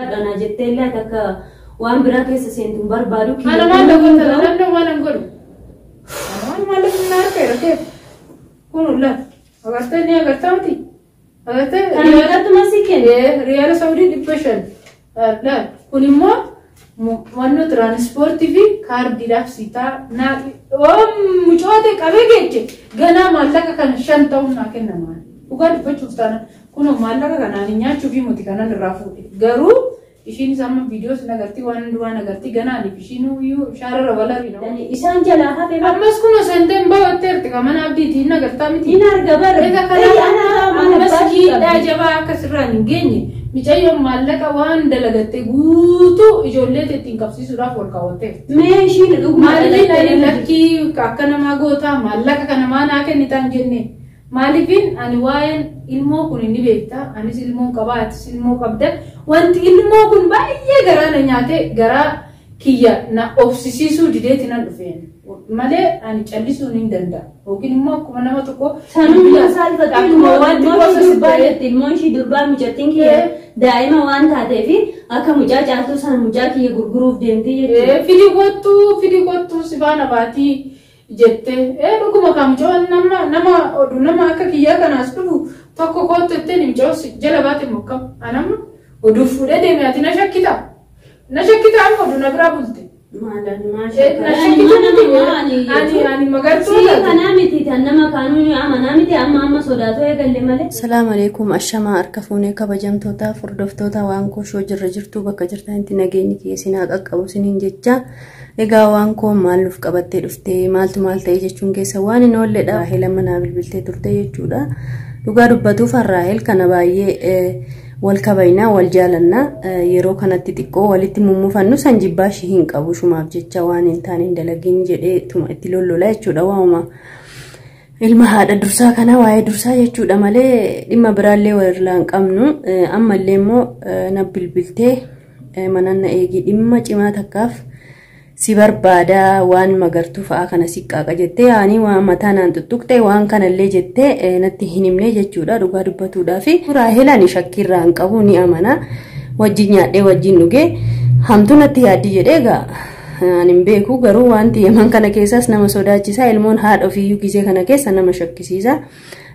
Dhanaa jettee illee ati akka waan biraa keessa seentu hin barbaadu. Ana maal dabalata namni waan hin godhu. Ana waan maallaqni na harka jira keef. Kun ulla. Agartee ni agartaa miti. Agartee Kana meeqatti si kenne? Riyaala Saudii 500. Laal kun immoo wannoo tiraanispoortii fi kaardiidhaaf siitaa naa mucoota qabee geeche ganaa maallaqa kana 5 ta'uun naa kennama. Dhugaa dubbachuuf taana kunoo maallaqa kanaan nyaachuu fi muti kanan irraa fuudhe. Garuu ishiin amma viidiyoo sin agartii waan hundumaa agartii ganaaniif ishiin iyyuu shaarara balari. Isaan jalaa hafe bara. Ammas kunoo senteen bahutti mana abdiitiin agartaa miti. Hin arga bara. Egaa kanaaf ammas miidhaa jabaa akka sirraan hin geenye mucayyoon maallaqa waan dalagatte guutuu ijoollee ittiin qabsiisuudhaaf ol kaawwatteerti. Mee ishiin dhuguma Maaliif ani lakkii akka namaa gootaa maallaqa kana maa naa kennitaan jenne maaliifin ani waa'een ilmoo kun ni beekta anis ilmoo qabaa atis ilmoo qabda wanti ilmoo kun baay'ee garaa na nyaate garaa kiyya na obsisiisuu dideeti nan dhufeen malee ani callisuun hin danda'a yookiin immoo akkuma nama tokko Sanuma saalfattu akkuma wanti ilmoon gosa ishii durbaa si jette ilmoon ishii durbaa mucattiin kiyya daa'ima waan taateef akka mucaa caaltuu sana mucaa kiyya gurguruuf deemti jechuudha. Fidi kottuu fidi kottuu si faana baatii jette dhuguma kan mucaan nama nama oduu nama akka kiyyaa kanaas dhufu tokko kottu jettee mucaan jala baate mokkam anamma oduu fuudhee deeme ati na shakkita na shakkita amma oduu na biraa bulte. Maalaan maal Na shakkitu ani ani magartuu Sii taate. kanaa miti tan nama kaanuu amanaa miti amma amma sodaatoo eegalle malee. Salaam alaikum ashamaa harka fuunee kabajamtoota hordoftoota waan koo jirra jirtu bakka jirtanitti nageenyi kiyya isin haa qaqqabu isiniin jecha. Egaa waan koo maal nuuf qabattee dhuftee maaltu maal ta'e jechuun keessa waan hin oolledha. Raahel amma naa bilbiltee turte jechuudha. Dhugaa dubbatuuf Raahel kana baay'ee wal kabajnaa wal jaalannaa yeroo kanatti xiqqoo walitti mummufannu san jibbaa ishii hin qabu shumaaf jecha waan hin taane hin dalagin jedhee tuma itti lollola jechuudha waanuma. Ilma haadha dursaa kana waa'ee dursaa jechuudha malee dhimma biraallee walirraa hin qabnu ammallee immoo na bilbiltee mana na eegi dhimma cimaa takkaaf si barbaada waan magartuu fa'aa kana si qaaqa jettee yaani waan mataa naan tuttuqxe waan kanallee jettee natti hin himne jechuudha dhugaa dubbatuudhaaf. Raahel ani shakkiirraa hin qabu ni amana wajjin nyaadhee wajjin dhugee hamtuu natti yaaddi jedhee egaa. Ani hin beeku garuu wanti yeman kana keessaas nama sodaachisa ilmoon haadha ofiiyyuu gisee kana keessa nama shakkisiisa.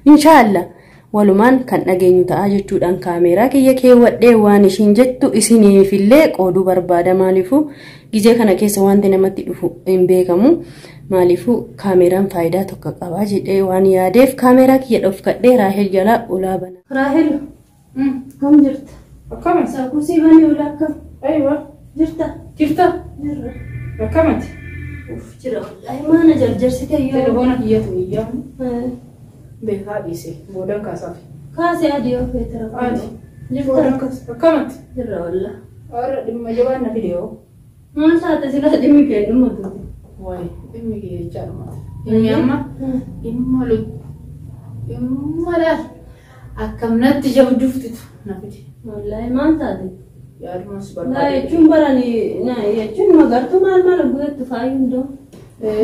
Inshaallah walumaan kan dhageenyu ta'a jechuudhaan kaameeraa kiyya keewwadhee waan ishiin jettu isiniifillee qooduu barbaada maaliifuu gisee kana keessa wanti namatti dhufu hin beekamu maaliifuu kaameeraan faayidaa tokko qaba jedhee waan yaadeef kaameeraa kiyya dhofkadhee Raahel jalaa ulaa bana. Raahel kam jirta? Akkama? Sakusii bani ulaa akkam Aywa jirta? jirta Jirra. akkamati Uff jira wallaahi maana jarjarsite yoo. telefoona kiyyatu iyyaa beekaa dhiise boodan kaasaaf. Kaase adii yoo feete rakkoo. Adi. Jirta? Boodan kaasa akkamati Jirra wallaahi. warra dhimma jabaan na fide yoo. Maal taate silaa dhimmi kee dhumatu. Wayi dhimmi kiyya jechaa dhumata. Dhimmi amma dhimma dhimma laal akkamnatti jabduuftitu na fide. Wallaahi maal taate? Yaadumas Laa barbaade. jechuun barani na jechuun magartuu maal maal guutuu faayu hundoo.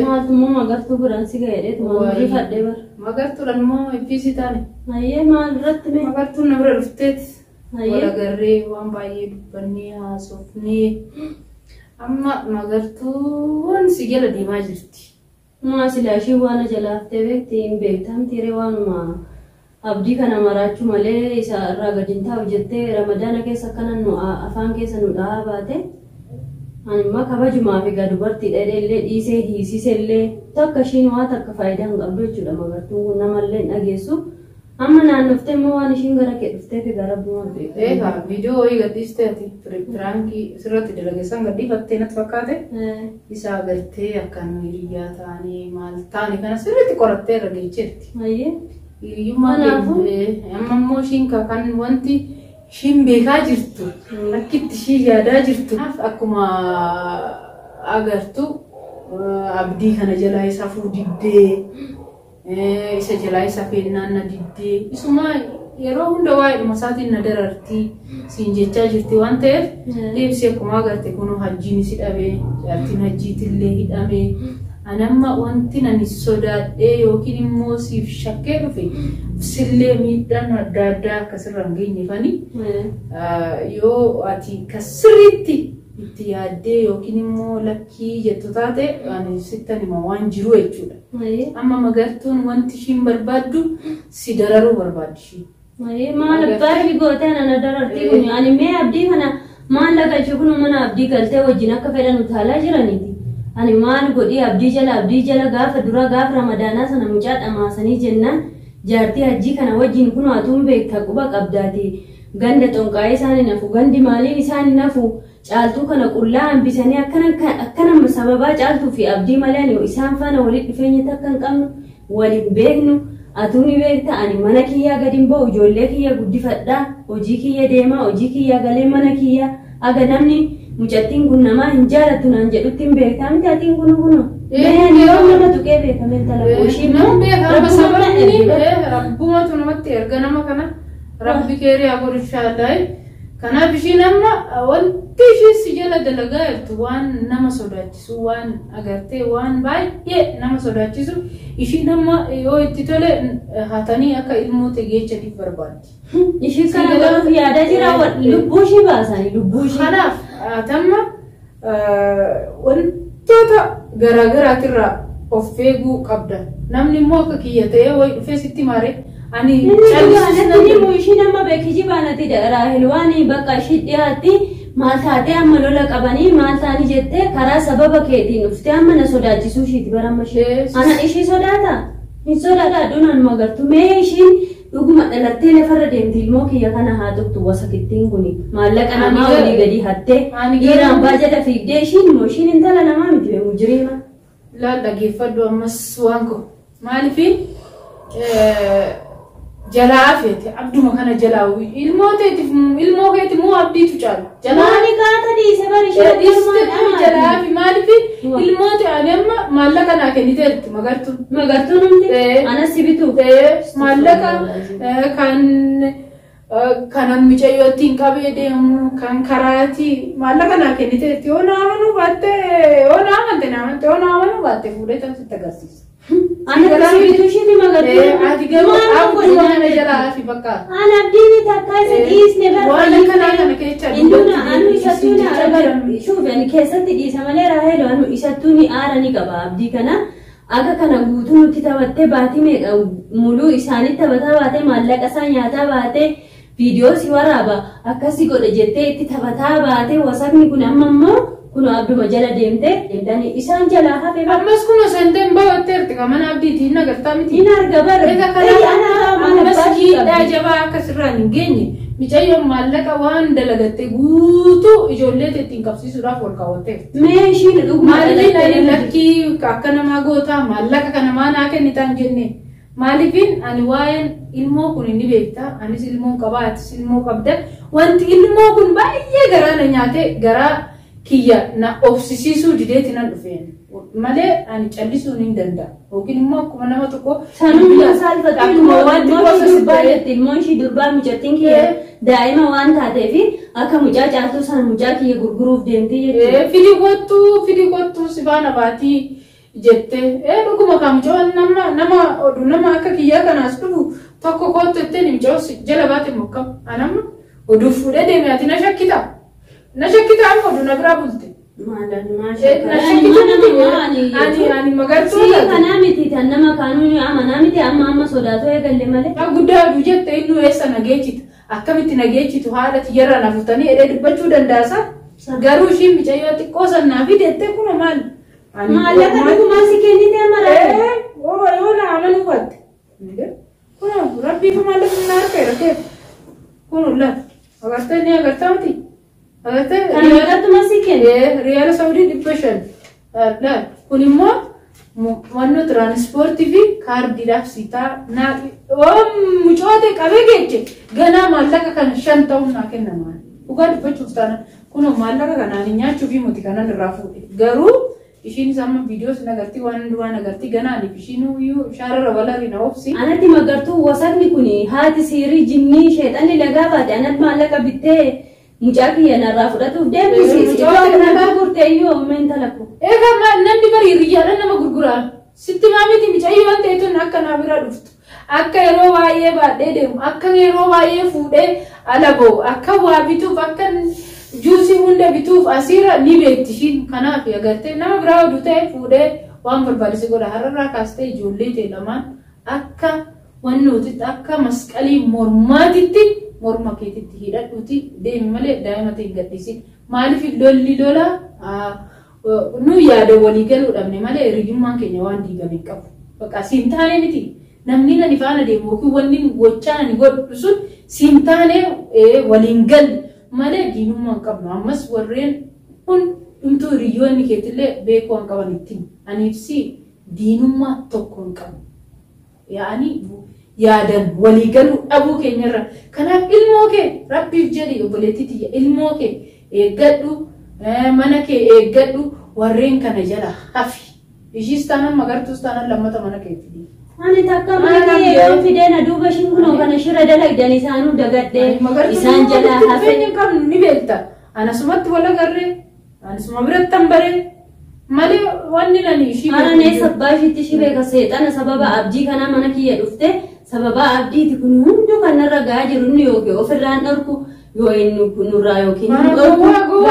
Maaltu immoo magartuu biraan si ga'e dheetu maal rifadhee bara. Magartuudhaan immoo iffiisii taane. Hayyee maal irratti mee? Magartuun na bira dhufteet. Wal Hayyee. agarree waan baay'ee dubbannee haasofnee amma magartuun si jala deemaa jirti. Maa silaa ishii waan jalaaftee beekti hin beektamti ree waanuma abdii kana maraachuu malee isa irraa gadi hin taa'u jettee ramadaana keessa akkana nu afaan keessa nu dhahaa baate. Ani immoo kabajumaa fi egaa dubartii dheedhee illee dhiisee hiisisee illee takka ishiin waa takka faayidaa hin qabdu jechuudha magartuun kun namallee hin dhageessu. Amma naannoftee immoo waan ishiin gara kee dhufteef egaa rabbumaan beeka. Eegaa viidiyoo wayii gadhiistee ati piraankii sirratti dalageessan gadhiifattee natti fakkaate. Isa agartee akka nu hiriyyaa taane maal taane kana sirriitti qorattee irra geecheetti. Hayyee. Hiriyyummaa Kanaafuu- keenya amma immoo ishiin kan wanti ishiin beekaa jirtu akkitti ishiin yaadaa jirtu. Kanaaf akkuma agartu abdii kana jalaa isa fuudiddee isa jalaa isa feennaan na diddee isuma yeroo hunda waa'eedhuma isaatiin na darartii siin jechaa jirti waan ta'eef deebisee akkuma agarte kunoo hajjiin si dhabee jaartiin hajjiitillee hidhamee Anamma wanti nani sodaadhee yookiin immoo siif shakkee dhufe sillee miidhaan adda addaa akkasirra hin geenyefani. Yoo ati ka sirriitti itti yaaddee yookiin immoo lakkii jettu taate ani sittan hima waan jiru jechuudha. Amma Magartuun wanti ishiin barbaaddu si dararuu barbaaddi ishiin. Maal abbaa ishii gootee ana darartii kun ani mee abdii kana maallaqa ishii kun mana abdii galtee wajjin akka fedhan utaalaa jiraniiti. Ani maal godhii abdii jala gaafa dura gaafa ramadaanaa sana mucaa dhamaasanii jennaan jaartii hajjii kana wajjin kun atuun beekta quba qabdaati. Ganda xonqaa'ee isaan hin hafu gandi maaliin isaan hin hafu caaltuu kana qullaa hambisanii akkana sababaa caaltuu fi abdii malee ani isaan faana walitti dhufeenya takka hin qabnu waliin beeknu. Atuu ni beekta ani mana kiyyaa gadi hin ba'u ijoollee kiyya guddifadhaa hojii kiyya deemaa hojii kiyya galee mana kiyya aga namni mucattiin kun namaa hin jaalattu naan jedhutti hin beektaa miti atiin kun kuno. Mee yoo nama tuqee beekame intala ishii Nama beeka amma sababni rabbumatu namatti erga nama kana rabbi keeriyaa godhu inshaallah. Kanaaf ishiin amma wanti ishii si jala dalagaa jirtu waan nama sodaachisu waan agartee waan baay'ee nama sodaachisu ishiin amma yoo itti tole hatanii akka ilmoo ta'e geechaniif barbaaddi. Ishii kana godhuuf yaadaa jira lubbuu ishii baasanii lubbuu ishii. Kanaaf atamma wantoota garaagaraatirraa of eeguu qabda. Namni immoo akka kiyya ta'ee wayi dhufee sitti maaree ani callisuu ishii nama beekiji baanati Raahel waan bakka ishii dhiyaatti maal taatee amma lola qabanii maal taanii jettee karaa sababa keetiin dhuftee amma na sodaachisuu ishiiti bara amma ishee. Ana ishii sodaata? Hin sodaadha naan magartu mee ishiin dhuguma dhalattee lafarra deemti ilmoo kiyya kana haa tuqtu wasakittiin kuni maallaqa namaa olii gadi hattee dhiiraan baajata fiigdee ishiin immoo ishiin intala namaa miti mujriima. Laal dhaggeeffadhu ammas waan koo maaliifi jalaa feete abduma kana jalaa ilmoo teetiif ilmoo keeti moo abdiitu caala. Maali kaata dhiise bari ishee jalaa fi maaliifi ilmoo ta'e ani amma maallaqa naa kenniteerti Magartuun. Magartuun hundi anas si bituuf. Maallaqa kan kanan mucayyootti hin qabee deemu kan karaatii maallaqa naa kenniteerti yoo naa amanuu baatte yoo naa amante naa amante yoo naa amanuu baatte fuudhee tan sitti agarsiisa. Ana si bituu ishiiti Magartuun. Ati garuu abduma kana jalaa fi bakka. Ana abdiin takka isa dhiisne bara. Waan akkanaa kana keessa Induna anu isattuu na shuuf ani keessatti dhiisa malee Raahel anu isattuu ni aara ni qaba abdii kana akka kana guutuu nutti taphattee baatii meeqa muluu isaanitti taphataa baatee maallaqa isaa nyaataa baatee viidiyoo si waraaba akkasi godhe jettee itti taphataa baatee wasakni kun amma immoo kun abduma jala deemtee deemtanii isaan jalaa hafe. Ammas kun osoo hin ta'in baatteerti kan mana abdiitii hin agartaa miti. Hin arga bara. Egaa kanaaf ammas miidhaa jabaa akkasirraan hin geenye mucayyoon maallaqa waan dalagatte guutuu ijoollee ittiin qabsiisuudhaaf ol kaawwatteerti. Mee ishiin dhuguma Maaliif ani lakkii akka namaa gootaa maallaqa kana maa naa kennitaan jenne maaliifin ani waa'een ilmoo kun ni beekta anis ilmoo qabaa atis ilmoo qabda wanti ilmoo kun baay'ee garaa na nyaate garaa kiyya na obsisiisuu dideeti nan dhufeen malee ani callisuun hin danda'a yookiin immoo akkuma nama tokko Sanuma saalfattu ilmoo ishii durbaa jette ilmoo ishii durbaa mucattiin kiyya daa'ima waan taateef akka mucaa caaltuu sana mucaa kiyya gurguruuf deemti jechuudha. Fidii kottuu si faana baatii jette dhuguma kan mucaan nama oduu nama akka kiyyaa kanaas dhufu tokko kottu jettee mucaa jala baate mokkam anamma oduu fuudhee deeme ati na shakkitaa. Na shakkitaa amma oduu na biraa bulte. Maalaan maal Na shakkitaa ani Magartuu Si kanaa miti tan nama kaanuu amanaa miti amma amma sodaatoo eegalle malee. Guddaa aduu jette inni eessa na geechitu akkamitti na geechitu haala tiyyarra na fuutanii edee dubbachuu dandaasa. Garuu ishiin mucayyoo xiqqoo sannaa fi jettee kuna maal. Maallaqa dhugumaa si kennite amma rakkoo. Yoo na amanuu baatte. Kuna rabbiifu maallaqa na harka jira keef. Kun lafa agartee ni agartaa miti. Agartee. Kan Magartuma si kenne. Riyaala Saawudii 500. Kun immoo wannoo tiraanispoortii fi kaardiidhaaf si ta'a. Mucootee qabee geeche ganaa maallaqa kana 5 ta'uun naa kennama. Dhugaa dubbachuuf taana kun maallaqa kanaan nyaachuu fi muti kanan irraa fuudhe. Garuu ishiin amma viidiyoo sin agartii waan hundumaa agartii ganaaniif ishiin iyyuu shaarara walarii na obsi. Anatti Magartuu wasakni kun haati siirii jinnii sheexanni lagaa baate anatti maallaqa bittee Mucaa kiyya narraa fudhatuuf deemti. Iddoo kana gurgurtee iyyuu amma intala koo. Egaa namni bari hiriyyaadhaan nama gurguraa. Sitti maamiti mucayyoo waan ta'e tun akka naa bira dhuftu. Akka yeroo baay'ee baadhee deemu, akka yeroo baay'ee fuudhee ala ba'u, akka waa bituuf, akka juusii hunda bituuf asiirra ni beekti ishiin. Kanaaf agartee nama biraa oduu ta'e fuudhee waan barbaadise godha. Har'arraa kaastee ijoollee ta'e lamaan akka wannootitti akka masqalii mormaatitti morma keetitti hidhadhuuti deemi malee daa'ima ta'e hin gadhiisin. Maaliif lolli lola nu yaada walii galuu dhabne malee hiriyyummaan keenya waan diigame hin qabu. Bakka siin taane miti. Namni nani faana deemu yookiin wanni gochaa nani godhu sun siin taane waliin galle malee diinummaa hin qabnu. Ammas warreen hundumtuu hiriyyoonni keetillee beekuu waan qaban ittiin. Aniif si diinummaa tokko hin qabnu. Yaa'anii yaadan walii galuu dhabuu keenyarra. Kanaaf ilmoo kee rabbiif jedhi obboleettii tiyya ilmoo kee eeggadhu, mana kee eeggadhu, warreen kana jala hafi. Ishiis taanaan magartuus taanaan lammata mana kee fidi. Ani takka mana kiyya yoo fidee na duuba ishiin kunoo kana shira dalagdan isaanuu dagadhee isaan jalaa hafe. Hin qabnu ni beekta. Anasumatti wal agarree, anasuma biratti han baree malee wanni nani ishii. Ana neessa abbaa ishiitti ishii beeka seexana sababa abdii kanaa mana kiyya dhufte sababa abdiiti kun hunduu kan narra gahaa jiru inni yookiin ofirraan dhorku yoo inni nurraa yookiin hin dhorku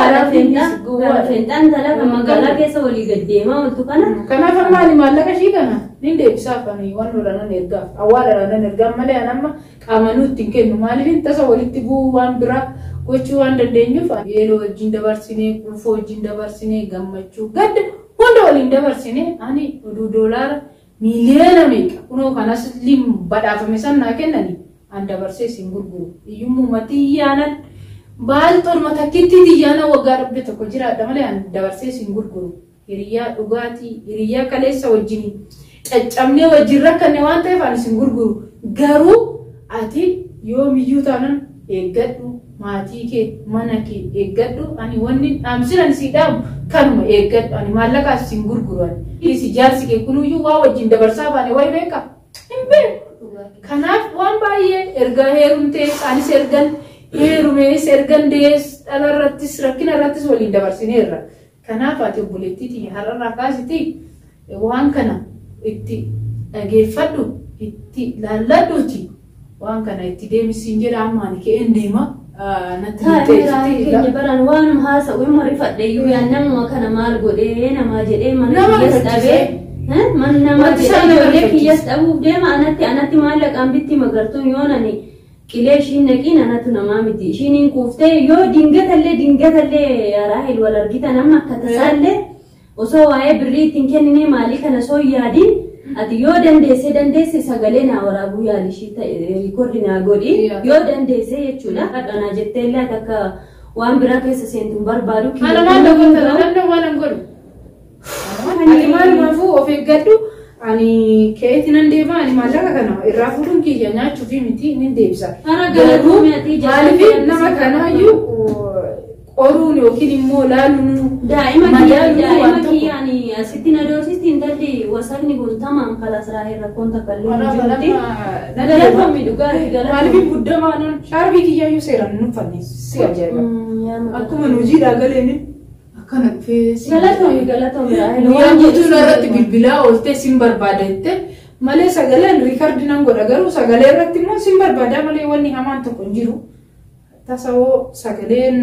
gaara feenxaan tala magaalaa keessa walii gad deemaa ooltu kana. Kanaaf amma ani maallaqa ishii kana nin deebisaaf ani waan lola nan ergaaf awwaala nan ergaaf malee ani amma qaama nutti hin kennu maaliif tasa walitti bu'uu waan biraa gochuu waan dandeenyuuf yeroo wajjin dabarsinee quufoo wajjin dabarsinee gammachuu gadda hunda waliin dabarsinee ani oduu doolaara miiliyoona meeqa kunoo kanas lim badhaafame san naa kennani an dabarsee sin gurguru iyyummaa xiyyaanan baalxoon takkitti xiyyaana waggaa dhabde tokko jiraadha malee an dabarsee sin gurguru. Hiriyaa dhugaatii hiriyaa kaleessa wajjin caccabnee wajjin rakkanne waan ta'eef ani sin gurguru. Garuu ati yoomiyyuu taanan eeggadhu maatii kee mana kee eeggadhu ani wanni dhaamsin ani sii dhaamu kanuma eeggadhu ani maallaqaas sin gurguru ani. Isi jaarsi kee kunuyyuu waa wajjin dabarsaa baane wayi beeka hin beeku. Kanaaf waan baay'ee erga heerumtee anis ergan heerumees ergan dees dhala irrattis rakkina irrattis waliin dabarsineerra. Kanaaf ati obboleettii tiyya har'arraa kaasiti waan kana itti dhageeffadhu itti laalladhuuti waan kana itti deemisiin jedha amma ani ka'een deema natti Taa'ee baraan waanuma haasa'u hin rifadhe iyyuu yaa namuma kana maal godhee namaa jedhee mana kiyyaas dhabee mana namaa jedhee ijoollee kiyyaas dhabuuf deema anatti maallaqaan bitti magartuun yoon ani qilee ishiin naqiin anatu namaa miti ishiin hin kuuftee yoo dingatallee Raahel wal argitan amma akka tasaallee osoo waa'ee birrii ittiin kenninee maalii kana osoo hin yaadiin ati yoo dandeesse sagalee naa waraabuu yaali ishii ta'e riikoordi naa godhi yoo dandeesse jechuudha kadhanaa jettee illee akka waan biraa keessa seentu hin barbaadu. Ana maal dhokatan namni waan hin godhu. Ati maalumaafuu of eeggadhu ani keetti nan deema ani maallaqa kana irraa fuudhuun kiyya nyaachuu fi miti nin deebisa. Garuu maaliif nama kanaayyuu qoruun yookiin immoo laaluun daa'ima kiyya ani asitti na doorsisti intalli wasakni kun tamaan kalas Raahel rakkoon takka illee hin jirutti. Galatoomi dhugaatii galatoomi. Maaliif guddamaa noon shaarbii kiyyaayyuu seeraan nu uffanne si ajaa'iba. Akkuma nu hojiidhaa galeen akkana dhufee si. Galatoomi galatoomi Raahel. Guyyaa guutuu irratti bilbilaa ooltee sin barbaada jettee malee sagaleen riikardi nan godha garuu sagalee irratti immoo sin barbaada malee wanni hamaan tokko hin jiru. Tasawoo sagaleen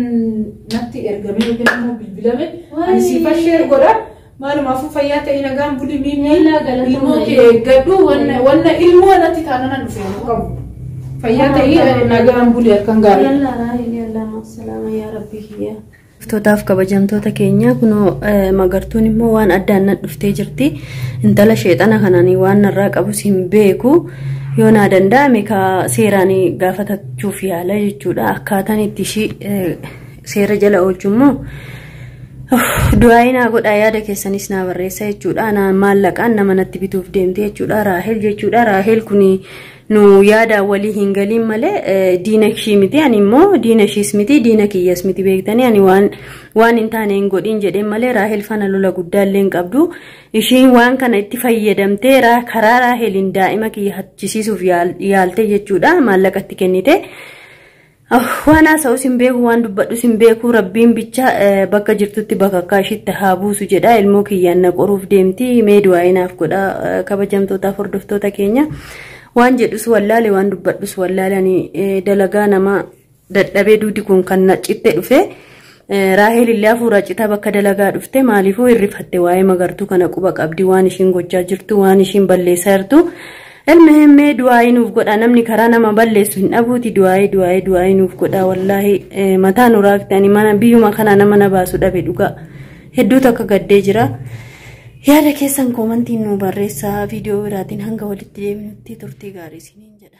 natti ergame yookiin immoo bilbilame ani siifan sheer godha. Maalumaafuu fayyaa ta'e nagaan buli miimii ilmoo kee eeggadhu wanna ilmoo natti taanaan dhufee hin qabu. Fayyaa ta'e nagaan buli akkan gaarii. Yallaa Raahel yallaa maasalaama yaa rabbi kiyya. Hordoftootaf kabajamtoota keenya kunoo magartuun immoo waan addaan na dhuftee jirti. Intala sheexana kanaan waan narraa qabus hin beeku. Yoo naa danda'ame ka seeraan gaafatachuuf yaala jechuudha. Akkaataan itti ishii seera jala oolchu immoo du'aa naa godhaa yaada keessanis naa barreessa jechuudha. Naan maallaqaan nama natti bituuf deemte jechuudha. Raahel jechuudha. Raahel kuni nu yaada walii hin galiin malee diina ishii miti. Ani immoo diina ishiis miti diina kiyyas miti beektanii ani waan hin taane hin godhin jedheen malee Raahel fana lola guddaa illee hin qabdu. Ishiin waan kana itti fayyadamtee karaa Raaheliin daa'ima kiyya hachisiisuuf yaalte jechuudha. Maallaqa itti kennite. Waan haasa'us hin beeku, waan dubbadhus hin beeku. Rabbiin bicha bakka jirtutti bakka akka ishiitti haa buusu jedha. Ilmoo kiyyaan na qoruuf deemti. Mee du'aa naaf godha, kabajamtootaaf hordoftoota keenya. Waan jedhus wallaale, waan dubbadhus wallaale. Ani dalagaa nama dadhabee duudi kun kan na citte dhufe. Raahel illee hafuura citaa bakka dalagaa dhufte. Maaliifuu hirrifatte? Waa'ee Magartuu kana quba qabdi, waan ishiin gochaa jirtu, waan ishiin balleessaa jirtu. Ilmi mee du'aayii nuuf godha. Namni karaa nama balleessu hin dhabuuti. Du'aayii, du'aayii, du'aayii nuuf godha. Wallaahi mataa nu raakte. Ani mana biyyuma kana nama na baasu dhabe dhugaa. Hedduu takka gaddee jira. Yaada keessan koomantiin nu barreessaa. Viidiyoo biraatiin hanga walitti deebinutti turtii gaarii isiniin jedha.